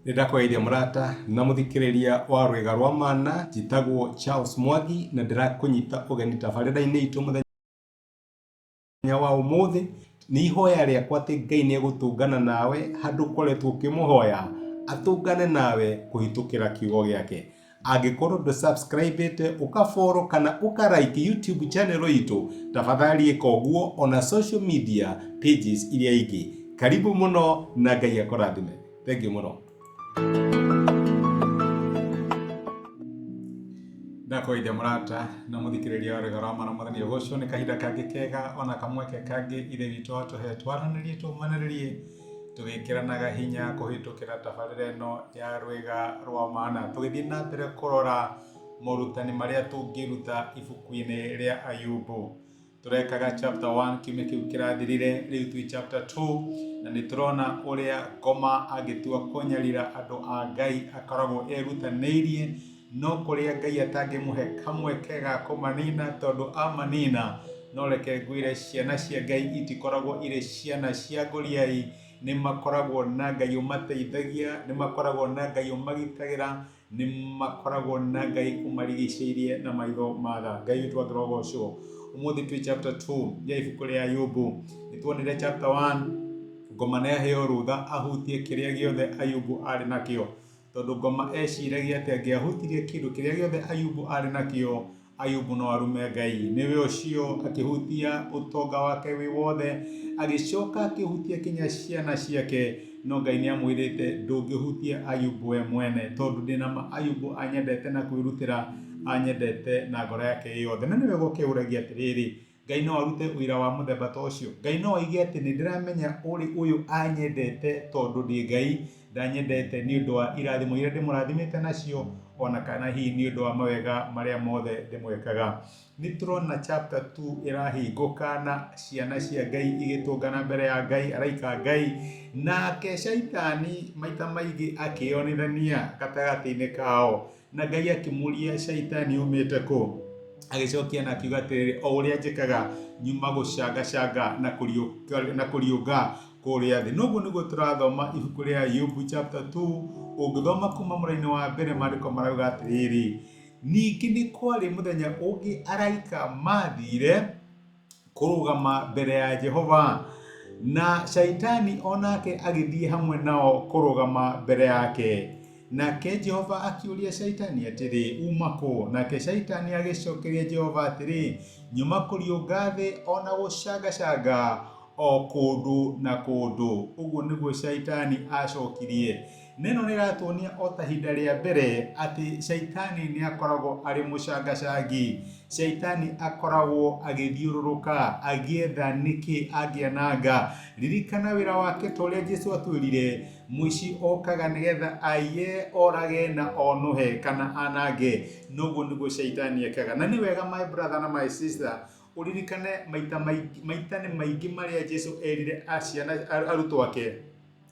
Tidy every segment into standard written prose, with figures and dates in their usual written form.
Nĩ ndakũgeithia mũrata na mũthikĩrĩria wa Rwĩga rwa Mana, njĩtagwo Charles Mwangi na ndĩrakũnyita ũgeni tabarĩra-inĩ itũ mũthenya wa ũmũthĩ. Nĩ ihoya rĩakwa atĩ Ngai nĩ egũtũngana nawe handũ ũkoretwo ũkĩmũhoya, atũngane nawe kũhĩtũkĩra kiugo gĩake. Angĩkorwo ndũ subscribe ĩte, ũka follow kana ũka like YouTube channel itũ, tafadhali ĩka ũguo ona social media pages iria ingĩ. Karibu mũno na Ngai akũrathime. Thank you mũno. Ndakũgeithia mũrata na mũthikĩrĩria wa Rwĩga rwa Mana Mwathani ũgocwo nĩ kahinda kangĩ kega ona kamweke kangĩ Ithe witũ atũhe twaranĩrie tũmanĩrĩrie tũgĩkĩranaga hinya kũhĩtũkĩra tabarĩra ĩno ya Rwĩga rwa Mana tũgĩthiĩ na mbere kũrora morutani marĩa tũngĩruta ibuku-inĩ rĩa Ayubu. Tũrekaga chapter 1 kiumia kĩu kĩrathirire, rĩu twĩ chapter 2 na nĩ tũrona ũrĩa ngoma angĩtua kũnyarira andũ a Ngai akoragwo erutanĩirie, no kũrĩa Ngai atangĩmũhe kamweke ga kũmanina tondũ amanina, no reke ngwĩre ciana cia Ngai itikoragwo irĩ ciana cia ngũriai, nĩ makoragwo na Ngai ũmateithagia, nĩ makoragwo na Ngai ũmagitagĩra, Nĩ makoragwo na Ngai ũmarigicĩirie na maitho ma tha. Ngai witũ angĩrogocwo. Ũmũthĩ twĩ chapter 2 ya ibuku rĩa Ayubu. Nĩ tuonire chapter 1 ngoma nĩ aheo rũtha ahutie kĩrĩa gĩothe Ayubu arĩ nakĩo. Tondũ ngoma eciragia atĩ angĩahutirie kĩndũ kĩrĩa gĩothe Ayubu arĩ nakĩo, Ayubu no arume Ngai. Nĩwe ũcio akĩhutia ũtonga wake wĩ wothe, agĩcoka akĩhutia kinya ciana ciake. No Ngai nĩ amwĩrĩte, ndũngĩhutia Ayubu we mwene, tondũ ndĩ na ma Ayubu anyendete na kwĩrutĩra, anyendete na ngoro yake yothe. Na nĩ wega ũkeũragia atĩrĩrĩ, Ngai no arute ũira wa mũthemba ta ũcio? Ngai no oige atĩ nĩ ndĩramenya ũrĩ ũyũ anyendete tondũ ndĩ Ngai, ndanyendete nĩ ũndũ wa irathimo iria ndĩmũrathimĩte nacio, o na kana hihi nĩ ũndũ wa mawega marĩa mothe ndĩmwĩkaga. Nĩ tũrona chapter 2 ĩrahingũka na ciana cia Ngai igĩtũngana mbere ya Ngai, araika a Ngai, nake Shaitani maita maingĩ akĩyonithania gatagatĩ-inĩ kao. Na Ngai akĩmũria, Shaitani umĩte kũ? Agĩcokia na akiuga atĩrĩrĩ, o ũrĩa njĩkaga, nyuma gũcangacanga na kũriũka, na kũriũnga kũrĩa thĩ. Noguo nĩguo tũrathoma ibuku rĩa Ayubu chapter 2. Ũngĩthoma kuma mũraini wa mbere, maandĩko marauga atĩrĩrĩ, ningĩ nĩ kwarĩ mũthenya ũngĩ araika mathire kũrũgama mbere ya Jehova, na Shaitani o nake agĩthiĩ hamwe nao kũrũgama mbere yake. Nake Jehova akĩũria Shaitani atĩrĩ, Uuma kũ? Nake Shaitani agĩcokeria Jehova atĩrĩ, Nyuma kũriũnga thĩ o na gũcangacanga o kũndũ na kũndũ. Ũguo nĩguo Shaitani aacokirie. Na ĩno nĩ ĩratuonia o ta ihinda rĩa mbere atĩ Shaitani nĩ akoragwo arĩ mũcangacangi. Shaitani akoragwo agĩthiũrũrũka agĩetha nĩkĩ angĩananga. Ririkana wĩra wake ta ũrĩa Jesu atwĩrire, mũici okaga nĩgetha aiye, orage na onũhe kana anange. Noguo nĩguo Shaitani ekaga. Na nĩ wega my brother na my sister ũririkane maita maingĩ, maita nĩ maingĩ marĩa Jesu erire ciana arutwo ake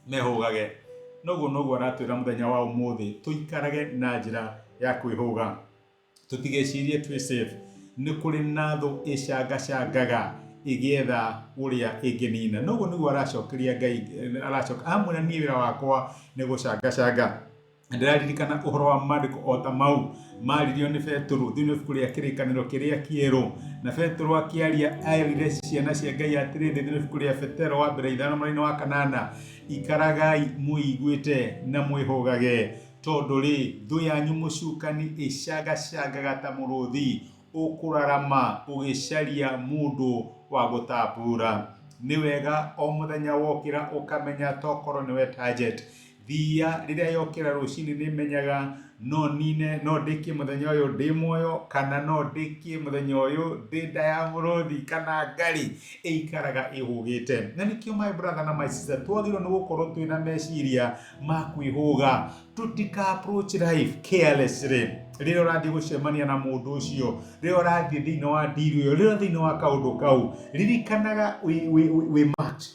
mehũgage. Noguo noguo aratwĩra mũthenya wa ũmũthĩ tũikarage na njĩra ya kwĩhũga. Tũtigecirie twĩ safe. Nĩ kũrĩ na thũ ĩcangacangaga ĩgĩetha ũrĩa ĩngĩnina. Noguo nĩguo aracokeria Ngai, aracoka amwĩra niĩ wĩra wakwa nĩ gũcangacanga. Na ndĩraririkana ũhoro wa maandĩko o ta mau maaririo nĩ Betũrũ thĩinĩ wa ibuku rĩa Kĩrĩkanĩro kĩrĩa Kĩerũ. Na Betũrũ akĩaria erire ciana cia Ngai atĩrĩrĩ thĩinĩ wa ibuku rĩa Petero wa mbere ithano mũraini wa kanana, ikaragai mwĩiguĩte na mwĩhũgage, tondũ rĩ, thũ yanyu mũcukani ĩcangacangaga ta mũrũthi ũkũrarama ũgĩcaria mũndũ wa gũtambura. Nĩ wega o mũthenya wokĩra ũkamenya tokorwo nĩwe target. Thiia rĩrĩa yokĩra rũcinĩ nĩ menyaga no nine, no ndĩkie mũthenya ũyũ ndĩ muoyo kana no ndĩkie mũthenya ũyũ ndĩ nda ya mũrũthi kana ngarĩ ĩikaraga ĩhũgĩte. Na nĩkĩo my brother na my sister twagĩrĩirwo nĩ gũkorwo twĩna meciria ma kwĩhũga. Tũtika approach life carelessly. Rĩrĩa ũrathiĩ gũcemania na mũndũ ũcio, rĩrĩa ũrathiĩ thĩinĩ wa deal ĩyo, rĩrĩa thĩinĩ wa kaũndũ kau, ririkanaga wĩ marked.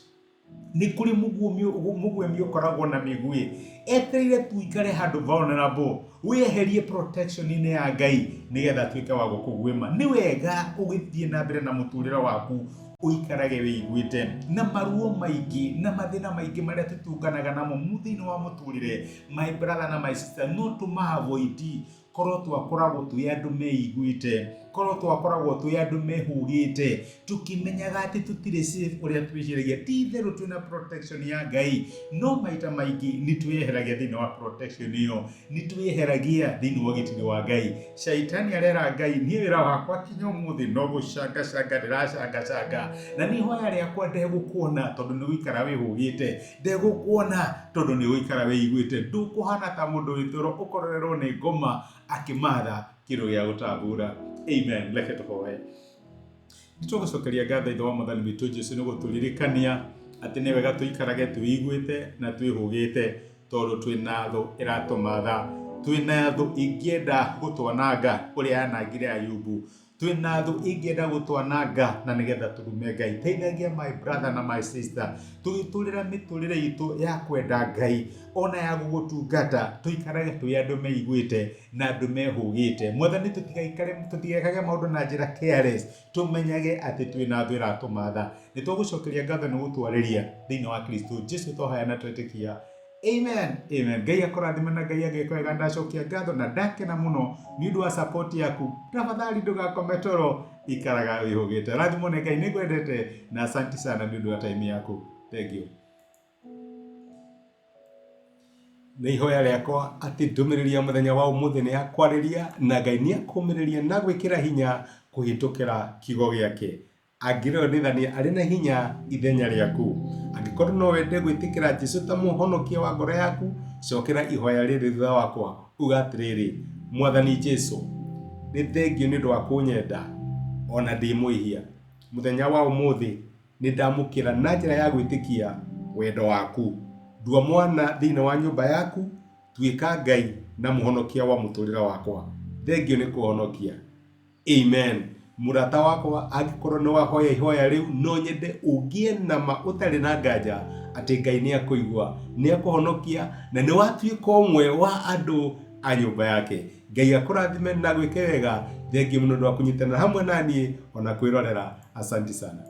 Nĩ kũrĩ mũguĩmi ũkoragwo na mĩguĩ etereire tu ikare handũ vulnerable, wĩeherie protection-inĩ ya Ngai nĩgetha atuĩke wa gũkũguĩma. Nĩ wega ũgĩthiĩ na mbere na mũtũrĩre waku ũikarage wĩiguĩte. Na maruo maingĩ na mathĩna maingĩ marĩa tũtũnganaga namo thĩinĩ wa mũtũrĩre, my brother na my sister, no tũma avoid korwo twakoragwo twĩ andũ meiguĩte, korwo twakoragwo twĩ andũ mehũgĩte, tũkĩmenyaga atĩ tũtirĩ safe ũrĩa twĩciragia. Ti itherũ twĩna protection ya Ngai, no maita maingĩ nĩ twĩyeheragia thĩinĩ wa protection ĩyo, nĩ twĩyeheragia thĩinĩ wa ũgitĩri wa Ngai. Shaitani arera Ngai, niĩ wĩra wakwa kinya ũmũthĩ no gũcangacanga ndĩracangacanga, na niĩ ihoya rĩakwa ndegũkuona tondũ nĩ gũikara wĩhũgĩte. Ndegũkuona tondũ nĩ ũgũikara wĩiguĩte. Ndũkũhana ta mũndũ wĩ toro ũkorererwo nĩ ngoma akĩmatha kĩndũ gĩa gũtambura. Amen. Reke tũhoe. Nĩ tũgũcokeria ngatho Ithe wa Mwathani witũ Jesu nĩ gũtũririkania atĩ nĩ wega tũikarage twĩiguĩte na twĩhũgĩte tondũ twĩna thũ ĩratũmatha. Twĩna thũ ingĩenda gũtwananga ũrĩa yanangire Ayubu. Twĩna thũ ingĩenda gũtwananga na nĩgetha tũrume Ngai. Teithagia my brother na my sister tũgĩtũrĩra mĩtũrĩre itũ ya kwenda Ngai ona ya gũgũtungata, tũikarage twĩ andũ meiguĩte na andũ mehũgĩte. Mwathani, tũtigaikare tũtigekage maũndũ na njĩra careless, tũmenyage atĩ twĩna thũ ĩratũmatha. Nĩ twagũcokeria ngatho nĩ gũtwarĩria thĩinĩ wa Kristo Jesu twahoya na twetĩkia. Amen. Amen. Ngai akũrathime na Ngai agĩka wega. Ndacokia ngatho na ndakena mũno nĩ ũndũ wa support yaku. Tafadhali ndũgakome toro, ikaraga wĩhũgĩte. Rathimwo nĩ Ngai, nĩngwendete na asanti sana nĩ ũndũ wa time yaku. Thank you. Nĩ ihoya rĩakwa atĩ ndũmĩrĩri ya mũthenya wa ũmũthĩ nĩ yakwarĩria na Ngai nĩ akũmĩrĩria na gwĩkĩra hinya kũhĩtũkĩra kiugo gĩake. Angĩrĩonithania arĩ na hinya ithenya rĩaku. Angĩkorwo no wende gwĩtĩkĩra Jesu ta mũhonokia wa ngoro yaku, cokera ihoya rĩrĩ thutha wakwa, uga atĩrĩrĩ, Mwathani Jesu, nĩ thengiũ nĩ ũndũ wa kũnyenda o na ndĩ mwĩhia. Mũthenya wa ũmũthĩ nĩ ndamũkĩra na njĩra ya gwĩtĩkia wendo waku. Ndua mwana thĩinĩ wa nyũmba yaku, tuĩka Ngai na mũhonokia wa mũtũrĩre wakwa. Thengiũ nĩ kũhonokia. Amen. Mũrata wakwa, angĩkorwo nĩ wahoya ihoya rĩu, no nyende ũgĩe na ma ũtarĩ na nganja atĩ Ngai nĩ akũigua, nĩ akũhonokia na nĩ watuĩka ũmwe wa andũ a nyũmba yake. Ngai akũrathime na gwĩke wega. Thengiũ mũno ũndũ wa kũnyitanĩra hamwe na niĩ ona kwĩrorera. Asanti sana.